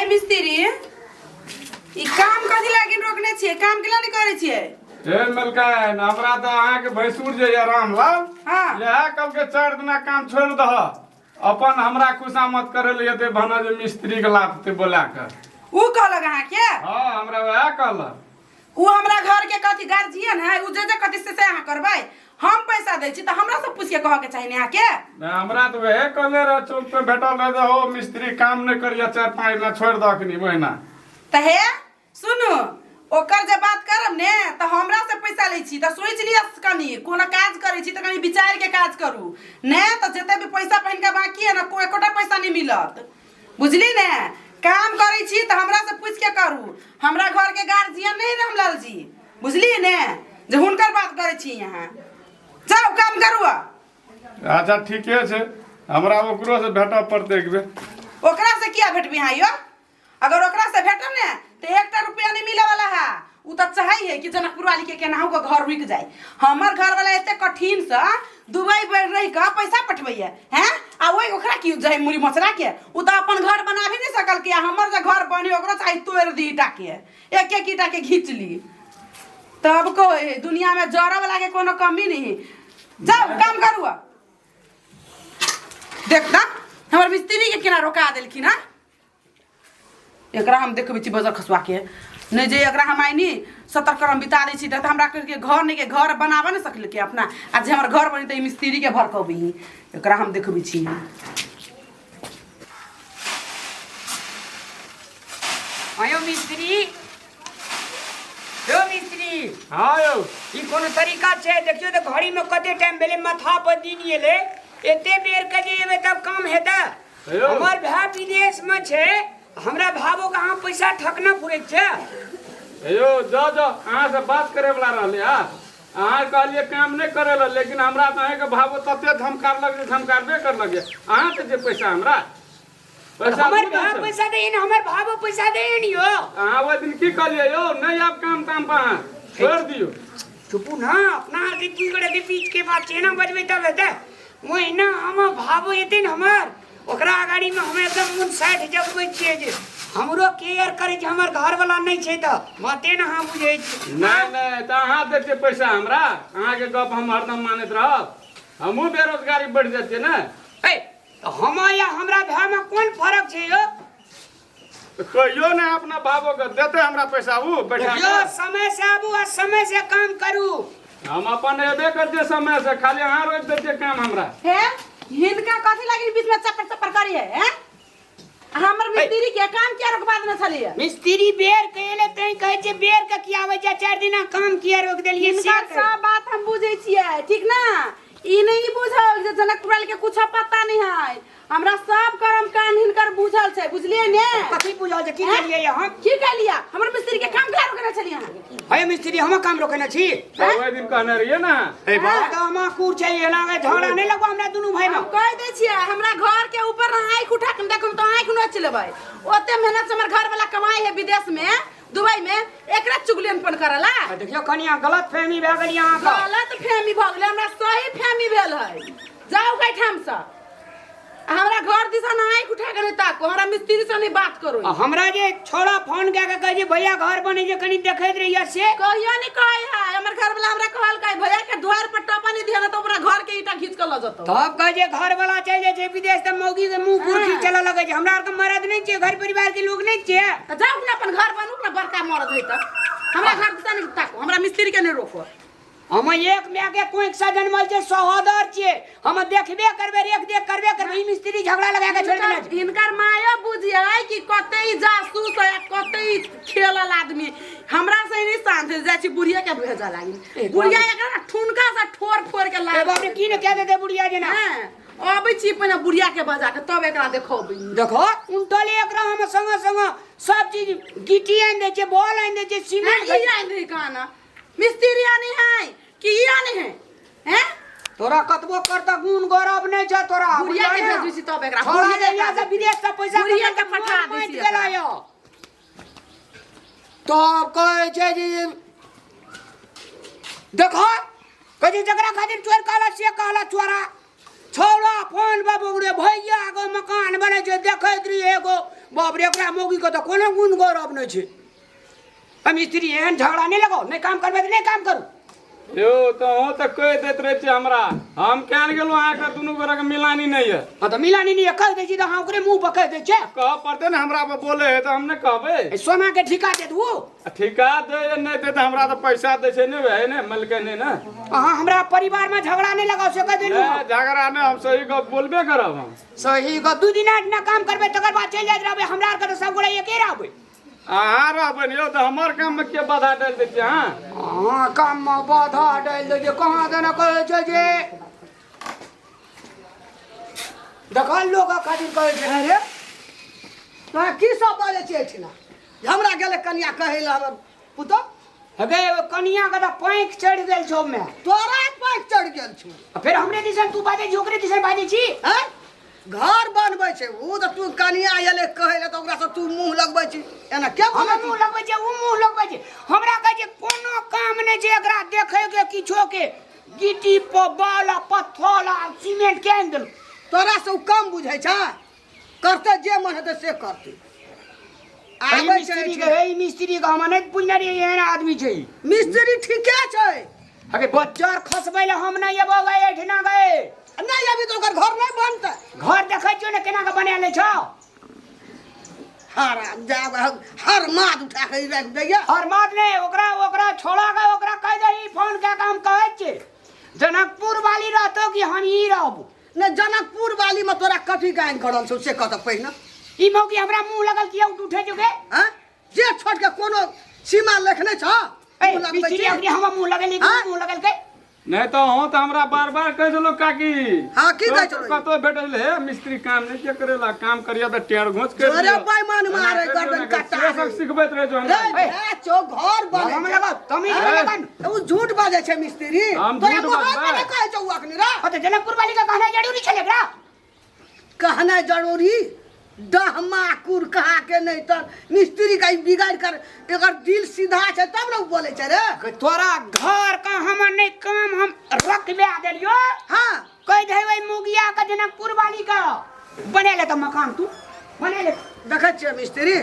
हे मिस्त्री, ई काम कथी लागिन रोकने छियै? काम केला नहि करै छियै? हे मलकाइन, हमरा तऽ अहाँके भैंसुर जे यऽ रामलाल, इएह कहलकै 4 दिना काम छोड़ि दह, अपन हमरा खुशामद करै लए एते भाना जे मिस्त्री के लापते बोला के। उ कहलक अहाँके? हाँ, हमरा वएह कहलक। उ हमरा घर के कथी गार्जियन है? उ जे जे कथी से अहाँ करबै? हम पैसा दै छी तऽ हमरा से पूछ के कहऽ के चाही ने अहाँके? नहि, हमरा तऽ वएह कहले रहे, चौक पे भेटल रहे जे हो मिस्त्री काम नहि करिए, 4-5 दिना छोड़ि दह अखनी महीना। तऽ हे सुनू, ओकर जे बात करब ने तऽ हमरा से पैसा लै छी तऽ सोचि लिअ कनि। कोनो काज करै छी तऽ कनि विचारि के काज करू, ने तऽ जते भी पैसा पहिनका बाकी है ने, को एकोटा पैसा नहि मिलत, बुझली ने? काम करै छी तऽ हमरा से पूछि के करू। हमरा घर के गार्जियन नहीं रामलाल जी, बुझलिए ने, जे हुनकर बात करै छी यहाँ। जाउ, काम करू आब। अच्छा, ठीके छै, हमरा ओकरो से भेटऽ पड़तै एक बेर। ओकरा से किया भेटबी अहाँ यो? अगर ओकरा से भेटब ने तऽ एकटा रुपया नहीं मिले वाला है। उ तऽ चाहै है कि जनकपुर वाली के केनाहू के घर रुकि जाए। हमर घर वाला एते कठिन से दुबई पर रहि कऽ पैसा पठबैया हैं, आ ओहि ओकरा की जाय मुड़ी मचरा के? उ तऽ अपन घर बना भी नहीं सकल के, आ हमर जे घर बनी ओकरो चाही तोड़ि दी, ईटा के एक एक ईटा के घींच ली। तब कहे दुनिया में जड़ऽ वाला के कोनो कमी नहीं। जाओ, काम करू आब। देख तऽ हमर मिस्त्री के केना रोका देलखिन। हँ, एकरा हम देखबै छी बजर खसुआ के नहि जे एकरा हम आइ नी 70 करम बिता दै छी तऽ हमरा के घर नहि के घर बनाबऽ नहि सकलकै अपना, आ जे हमर घर बनी तऽ ई मिस्त्री के भड़कबही। एकरा हम देखबै छी। आयो मिस्त्री, यो मिस्त्री। हाँ यौ। ई कोनो तरीका छै? देखियौ तऽ घड़ी में कते टाइम भेलै, माथा पर दिन एलै। एते बेर के जे एबै तब काम हेतै? यौ। हमर भाय विदेश में छै, हमरा भावो के अहाँ पैसा ठकना फुरै छै? यौ, जाओ जाओ, अहाँ से बात करे वाला रहले। हा, अहाँ कहलिए काम नहीं करे ला, लेकिन हमरा तऽ अहाँके भावो तते धमकारलक जे धमकारबे करलक जे अहाँ के जे पैसा हमरा पैसा हमर दू दै भाव छै। पैसा दे ने, हमर भावो पैसा दे ने यौ। अहाँ ओहि दिन की कहलियै यौ? नहि आब काम ताम पर, अहाँ छोड़ि दियौ। चुपू ना, अपना आरके दू गोटे के बीच के बात छै ना, बजबै तब हेतै। ओहिना हम भावो एतै ने हमर, ओकरा अगाड़ी में हम एकदम मुन साठि जगबै छियै जे हमरो केयर करै छै। हमर घरवाला नहि छै तऽ बाते ने अहाँ बुझै छी। नहि नहि, तऽ अहाँ दै छियै पैसा हमरा, अहाँके गप हम हरदम मानैत रहब? हमहूँ बेरोजगारी बढ़ि जेतै ने। ए, तऽ हम या हमरा भायमे कोन फरक छै यौ? तऽ कहियो ने अपना बाबो के देतै हमरा पैसा उ बैठा देखियौ के। समय से आबू आ समय से काम करू। हम अपन एबे करतियै समय से, खाली अहाँ रोकि दैतियै काम हमरा। हे, हिनका कथी लागी बीच में चप्पर चप्पर करिए हैं? हमर मिस्त्री के काम किया रोकबा देने छलिए? मिस्त्री बेर के एले तैं कहै छै बेर के किया आबै छै, 4 दिना काम किया रोक देलियै से हिनकर कहै। सब बात हम बुझै छियै, ठीक ना? ई नहीं बुझल जे जनकपुर वाले के कुछ पता नहीं है। हमरा सब कर्म कांड हिनकर बुझल छै, बुझलियै ने? कथी बुझल छै? की हैं? केलियै हम? की कहलियै? हमर मिस्त्री के काम किया रोकने छलियै अहाँ? हे मिस्त्री, हम काम रोकने छी? तऽ ओहि दिन कहने रहियै ने। हे बाबा, तऽ हम कुर छै, एना के झगड़ा नहि लगबो हमरा दुनू भाई में। हम कहि दै छियै, हमरा घर के ऊपर ना आँखि उठा के देखू तऽ आँखि नोच लेबै। ओते मेहनत से हमर घर वाला कमाई है विदेश में, दुबई में, एकरा चुगलियनपन करला। आ देखियौ कनिया, गलत फहमी भए गेल अहाँके। गलत फहमी भऽ गेलै? हमरा सही फहमी भेल है। जाउ एहिठामसँ, आ हमरा घर दिशा ना आँखि उठा के नहि ताकू, हमरा मिस्त्री से नहीं बात करू। आ हमरा जे छोड़ा फोन कए के कहै छै भैया घर बनै छै, कनि देखैत रहियै से? कहियो नहीं कहै है। हमर घर वाला हमरा कहलकै, भैया के द्वार पर टपा नहीं दिया ना तो अपना घर के ईटा खींच के ल जतो। तब कहै छै घर वाला चलि जाइ छै विदेश तऽ मौगी के मुंह पुरखी चलऽ लगै छै। हमरा आरके मरद नहि छियै? घर परिवार के लोग नहि छियै? तऽ जाउ ने, अपन घर बनू ने, बड़का मरद है तऽ। हमरा घर दिशा नहीं ताकू, हमरा मिस्त्री के नहीं रोको। हम एक माय के कोइक से जनमल छै, सहोदर छियै। हम देखबे करबै, रेख देख करबे करबै। ई मिस्त्री झगड़ा लगा के छोड़ि देने छै। हिनकर मायो बुझियै कि कते ई जासूस है, कते ई खेलल आदमी। हमरा से नहीं शांत जाइ छी, बुढ़िया के भेजऽ लागी। बुढ़िया एकरा ठुनका से ठोर फोड़ के ला। ए बाप रे, की ने कह देते बुढ़िया जेना। हाँ, अबै छी पहिने बुढ़िया के बजा के, तब एकरा देखबै। देखो, उनटले एकरा हम संग संग सब चीज गिट्टी आनि दै छै, बॉल आनि दै छै, सीमेंट। ई आनि दै काना मिस्त्री आने है कि ई आने है, हैं? तोरा कतबो करता गुण गौरव नहीं छै तोरा। बुढ़िया के बुझलियै ने? भेजै छी तब एकरा। छोड़ा बुढ़िया के यहाँ से विदेश से पैसा बुढ़िया कमा के पठा मोन दै माति छी गेला एकरा। यौ। तब कहै छै जे देखो, कहै छै जकरा खातिर चोर कहला से कहला चोरा। छौड़ा फोन पर बगड़े, भैया एगो मकान बनै छै, देखैत रही एगो बाप रे, ओकरा मौगी के तऽ कोनो गुण गौरव नहि छै। हम स्त्री एहन झगड़ा नहि लगाउ, नहि काम करबै तऽ नहि काम करू। यौ तऽ अहूँ तऽ कहि दैत रहै छियै हमरा, हम केहन गेलहुँ अहाँके दुनू गोरेके मिलानी नहि यऽ। हँ तऽ मिलानी नहि यऽ कहि दै छी तऽ अहाँ ओकरे मुँह पर कहि दै छियै। कहऽ पड़तै ने, हमरा पर बोले है तऽ हम नहि कहबै? ए, सोना के ठीका दे दू। आ ठीका दे या नहि दे तऽ हमरा तऽ पैसा दै छै नहि भाय, नहि मलकै नहि ने। अहाँ हमरा परिवार में झगड़ा नहीं लगाओ से कह देलू। नहि, झगड़ा नहि, हम सही गप बोलबे करब हम। सही गप। 2 दिन ना काम करबै तकर बाद चलि जाइत रहबै। हमरा आरके तऽ सब गोटे एके रहबै। अहाँ रहबै ने यौ तऽ हमर काममे के बाधा डालि दै छियै अहाँ? अहाँ काममे बाधा डालि दै छै कहाँ देना कहै छै जे देखल लोक खातिर कहै छै। अरे तोरा की सब बाजै छियै एहिठिना? हमरा गेलै कनिया कहै लए हमर पुतोह। हगे कनिया के तऽ पाँखि चढ़ि गेल छौ मे। तोरा पाँखि चढ़ि गेल छौ। आ फेर हमरे दिसन तू बाजै छी, ओकरे दिसन बाजै छी? हैं, घर बनबै छै ओ तऽ तू कनिया एलै कहै लए तऽ ओकरासँ तू मुँह लगबै छी एना के हम बोलै मुँह लगबै छै, ओ मुँह लगबै छै। हमरा कहै छै कोनो काम नहि छै एकरा देखै के किछो के, गिट्टी पर बाल आ पत्थर आ सीमेंट के आनि देलक। तोरासँ ओ कम बुझै छै? करतै जे मन हेतै से करतै। एहि आबै छै मिस्त्री के, एहि मिस्त्री के हम नहि बुझने रहियै एहन आदमी छै ई। मिस्त्री ठीके छै। अगे बच्चा खसबै लए हम नहि एबो गए एहिठिना गए। नहि अभी तऽ ओकर घर नहि बनतै। घर देखै छियौ ने केना के बनायल छौ। हर हर माद उठा के राखि दैया। हर माद नहि, ओकरा ओकरा छोड़ा के ओकरा कहि दही फोन कए के, हम कहै छियै जनकपुर वाली रहतो कि हम ई रहबो। नहि, जनकपुर वाली में तोरा कथी गानि गड़ल छौ से कह तऽ पहिने। ई मौगी हमरा मुंह लगल किया उठे जो गे? आँय, जे छोट के कोनो सीमा लेखने छ? ए मुँह लगबै मिस्त्री छी? अखनी हमरा मुंह लगल, हाँ? मुंह लगल के। नहि तऽ अहूँ तऽ हमरा बार बार कहै छलहुँ काकी। हाँ, की कहै छलहुँ? कतौ भेटल हे मिस्त्री काम नहि के करेला, काम करिया तऽ टेढ़ घोंच कर अरे बेईमान मारे गर्दन कटा से सब सिखबैत रहै छौ रे। हमरा। भए छौ घर बनै हम छै। लगल तमीज में लगन। ओ झूठ बाजै छै मिस्त्री। हम तोरा झूठ मोहन बजबै? नहि कहै छौ ओ अखनी रे। हाँ तऽ जनकपुर वाली का कहना जरूरी छलै एकरा? कहनाइ जरूरी डहमा कुर कहा के नहीं तऽ मिस्त्री का ई बिगाड़ कर एकर दिल सीधा छै तब ने उ बोलै छै रे। कि तोरा घर का हम नहीं काम हम रखबे देलियो। हाँ। कह दे ओहि मुगिया का जनकपुर वाली का बने ले तऽ मकान तू बने ले। देखै छियै मिस्त्री,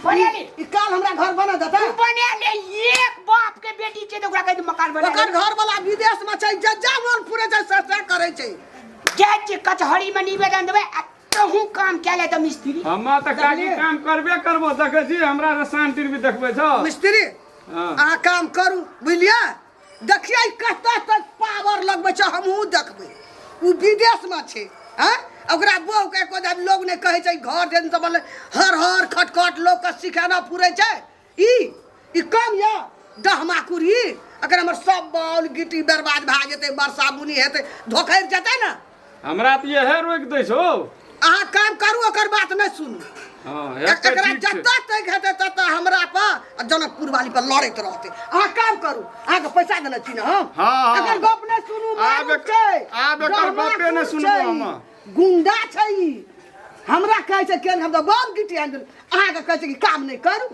बने ले। ई काल हमरा घर बना देतै। तू बने ले, एक बाप के बेटी छै तऽ ओकरा कह दे मकान बना ओकर ले। घर वाला विदेश में छै, जे जा मन पुरे छै से से करै छै। जाइ छियै कचहरी में निवेदन देबै आ तहूँ काम कए ले तऽ मिस्त्री। हमे तऽ काकी देखलियै? काम करबे करबो, देखै छी हमरा से शान्ति भी देखबै छौ। मिस्त्री, हाँ। अहाँ काम करू बुझलियै? देखियै कतऽ तक पावर लगबै छै, हमहूँ देखबै। ओ विदेशमे छै, आँय, ओकरा बहुके एको आदमी लोग नहि कहै छै घर जे सब बनलै हर हर खटखट लोकके सिखेना फुरै छै। ई ई कम यऽ डहमाकुर ई अगर हमर सब बाउल गिट्टी बर्बाद भए जेतै, वर्षा बुनी हेतै, धोखरि जेतै ने। हमरा तऽ इएह रोकि दै छौ। अहाँ काम करू, ओकर बात नहि सुनू। हँ, हेतै। एकरा ठीक छै। जतऽ तक हेतै ततऽ हमरा पर आ जनकपुर वाली पर लड़ैत रहतै। अहाँ काम करू, अहाँके पैसा देने छी ने हम। हाँ, हाँ। एकर गप नहि सुनू। आब मारूक छै, आब एकर गपे नहि डरमाकुर सुनबो छै, हम। गुंडा छै ई। हमरा कहै छै केहन, हम तऽ बम गिट्टी आनि देलहुँ। अहाँके कहै छै कि काम नहि करू।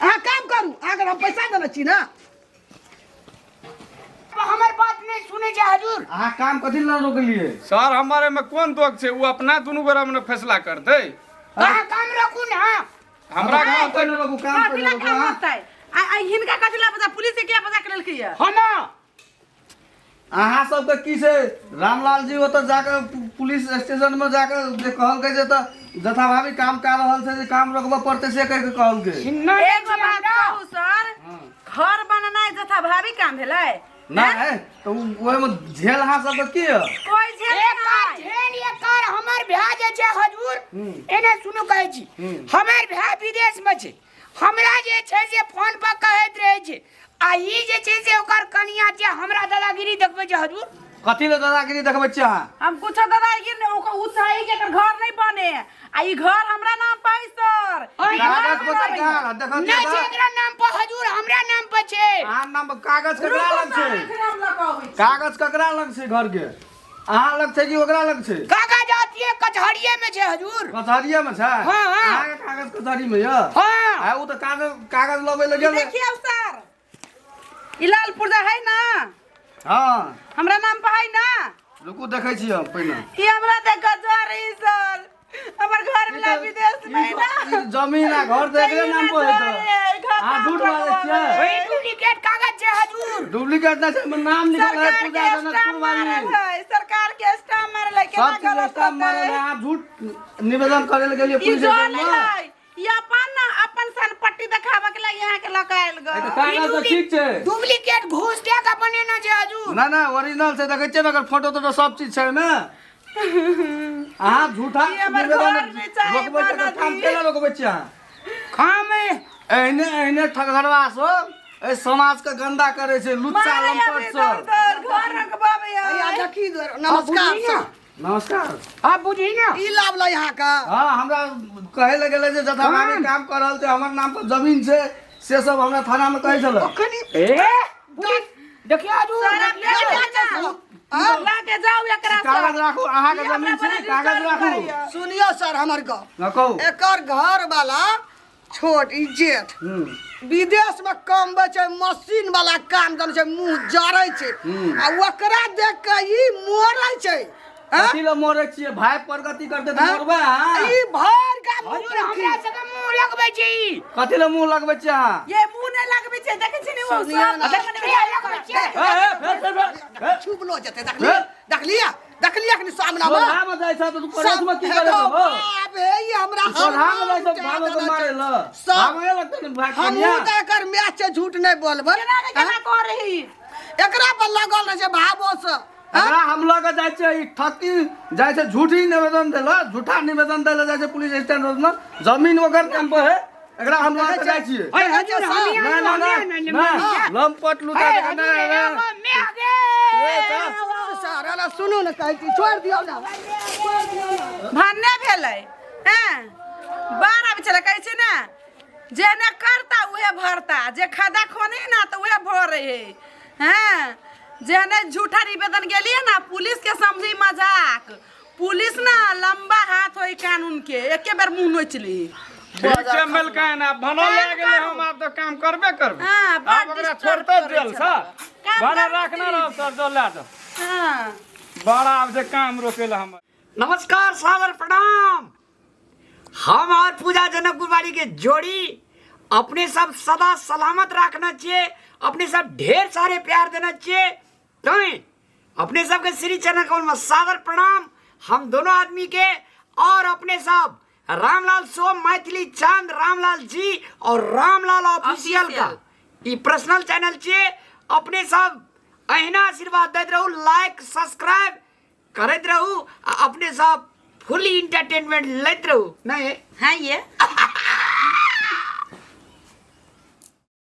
अहाँ काम करू, अहाँके हम पैसा देने छी ने। हमर बात नहि सुनै छै हजूर। अहाँ काम कथी लए रोकलियै? सर, हमर एहिमे कोन दोख छै? ओ अपना दुनू गोरा मे ने फैसला करतै। अहाँ काम रोकू ने। हमरा काम गाँव पहिने रोकू, काम कथी पहिने ला रोकू काम अहाँ। होतै? आ आ हिनका कथी ला बजा पुलिस के किया बजा के लेलकै ये? हम अहाँ सबके की छै? रामलाल जी ओतऽ जाके पुलिस स्टेशन में जाके जे कहलकै जे तऽ जथाभावी काम कए रहल छै जे काम रोकबऽ पड़तै से कहि के कहलकै। नहि एगो बात कहू सर, घर बनेनाइ जथाभावी काम भेलै? नहि तऽ ओहिमे झेल अहाँ सबके की यऽ? कोई झेल एकर नहि। झेल एकर हमर भाय जे छै हजूर, एने सुनू, कहै छी हमर भाय विदेश में छै, हमरा जे छै से फोन पर कहैत रहै छै आ ई जे छै से ओकर कनिया छै हमरा दादागिरी देखबै छै हजूर। कथी लए दादागिरी देखबै छियै अहाँ? हम कुछो दादागिरी नहीं, ओकर उ चाही कि एकर घर नहीं बने आ ई घर हमरा नाम पर है सर। अरे ई घर कागज हमरा पत्र नाम कहाँ देखऽ नहि छै एकरा नाम पर हजूर, हमरा नाम पर छै। अहाँ नाम पर कागज ककरा रुकू लग सर, छै? एखन हम लऽ कऽ अबै छी। कागज ककरा लग छै घर के? अहाँ लग छै कि ओकरा लग छै? कागज अथिये कचहरिये में छै हजूर। कचहरिये में छै? हाँ, हाँ। अहाँके कागज कचहरी में यऽ? हाँ। आ ओ तऽ कागज कागज लबै लए गेल। देखियौ सर, ई लाल पुर्जा है ना? हाँ। हमरा नाम पर है ना? रुकू, देखै छी हम पहिने। ई हमरा देख के जर है सर, हमर घर वाला विदेश में है ना। ई जमीन आ घर तऽ एकरे नाम पर हेतै। अहाँ झूठ बाजै छियै। ओहि डुप्लीकेट कागज छै हजूर। डुप्लीकेट नहि छै, ओहिमे नाम लिखल है सरकार पूजा के जनकपुर स्टाम्प वाली। मारल है, सरकार के स्टाम्प मारल है, केना सब चीज गलत स्टाम्प मारल है। होतै? अहाँ झूठ निवेदन करे लए गेलियै ई पुलिस जो स्टेशन नहीं मे। है, ई अपन ना अपन सन पट्टी देखाबे के लागि यहाँ के लऽ के आयल ए, तऽ ग। कागज तऽ ठीक छै। डुप्लीकेट घूस दे के बनेने छै हजूर। ना ना, ओरिजिनल छै, देखै छियै ने ओकर फोटो तोटो सब चीज छै ओहिमे। अहाँ झूठा ई हमर निवेदन घर नहि चाही, रोकबै छियै तऽ काम बालाजी। केना रोकबै छियै अहाँ? काम एहने एहने ठगरवा सब एहि समाज के गंदा करे छै, लुच्चा मारे लंपट अभी सब। दौड़ दौड़ घर रखबाबे हैया है। देखी, नमस्कार बुझी सर। ना। नमस्कार। आप बुझी ना। ई लाभ लै अहाँके। हाँ, हमरा कहे लगे जे जथाभावी काम। काम कर रहल छै, हमर नाम पर जमीन छै, से सब हमरा थाना में कहै छलै। अखनी ए पुलिस देखियो हजूर। सारा देखियो। बेच ना। ला के जाओ एकरा से। कागज राखू, अहाँके ई हमरा जमीन छै, बड़ा कागज डिस्टर्ब राखू। करैया। सुनियो सर, हमर गप। न कहू। एकर घर वाला छोट ई जेठ विदेश में कमबै छै, मशीन वाला काम करै छै, मुंह जरै छै आ ओकरा देख के ई मरै छै। हैं? कथी लए मरै छियै? भाय प्रगति करतै तऽ हैं? मरबै अहाँ? ई भर के मुंह हजूर, हमरा सबके मुंह लगबै छै ई। कथी लए मुंह लगबै छियै अहाँ? ये मुंह नहीं लगबै छै, देखै छी ने ओ सुनियो सब ना। मने के लगबै छै? ए, ए, फेर फेर फेर ए, छुपलो जेतै। देखलियै, देखलियै, देखलियै अखनी सामना में। सोझा में जाइ छ तऽ तू पड़ोस में की करै छहो? बाप हे, ई हमरा सोझा में जाइ छ भागो के मारे ल। सब- भागोए लगतै ने भाग हमहूँ कनिया। तऽ एकर मैच छै, झूठ नहि बोलबै। केना ने केना कर रही। एकरा पर लगल रहै छै भावो से। एकरा हम लऽ के जाइ छियै, ई ठकी जाइ छै झूठी निवेदन दै लए, झूठा निवेदन दै लए जाइ छै पुलिस स्टैंड में, जमीन ओकर नाम पर है, एकरा हम लऽ के जाइ छियै। ओए हजूर, हम ना ना ना ना, लम्पट लुटा ए, के ना हजूर, ना। एगो मेह गे। ए, चल। सर, अरे सुनू ने, कहै छी छोड़ि दियौ ने। भन्ने भेलै हैं, बाढ़ आबै छलै, कहै छै ने जे ने करता उहे भरता, जे खदा खोने ना तऽ उहे भरे है। हैं, जेहने झूठा निवेदन गेलिए ना पुलिस के समझी मजाक, पुलिस ना लंबा हाथ होई कानून के, एके बेर मुंह नोच ली। ठीक छै मलकाइन, आब भनल लए गेलै, हम आब तऽ काम करबे करबै। हाँ, बड़ आब ओकरा disturb छोड़तै करै जेल छै। सँ? काम भनल करबै राखने छी। रहब सर, जो लए जाउ। हाँ। बड़ा आब जे काम रोकै लए हमर। नमस्कार, सादर प्रणाम। हम और पूजा जनकपुर वाली के जोड़ी अपने सब सदा सलामत रखना चाहिए, अपने सब ढेर सारे प्यार देना चाहिए। तो अपने सबके श्री चरण कमल में सादर प्रणाम हम दोनों आदमी के। और अपने सब रामलाल सो मैथिली चांद रामलाल जी और रामलाल ऑफिशियल का ई पर्सनल चैनल चाहिए। अपने सब अहिना आशीर्वाद दैत रहू, लाइक सब्सक्राइब करैत रहू आ अपने सब फुल इंटरटेनमेंट लैत रहू। नहीं हाँ ये।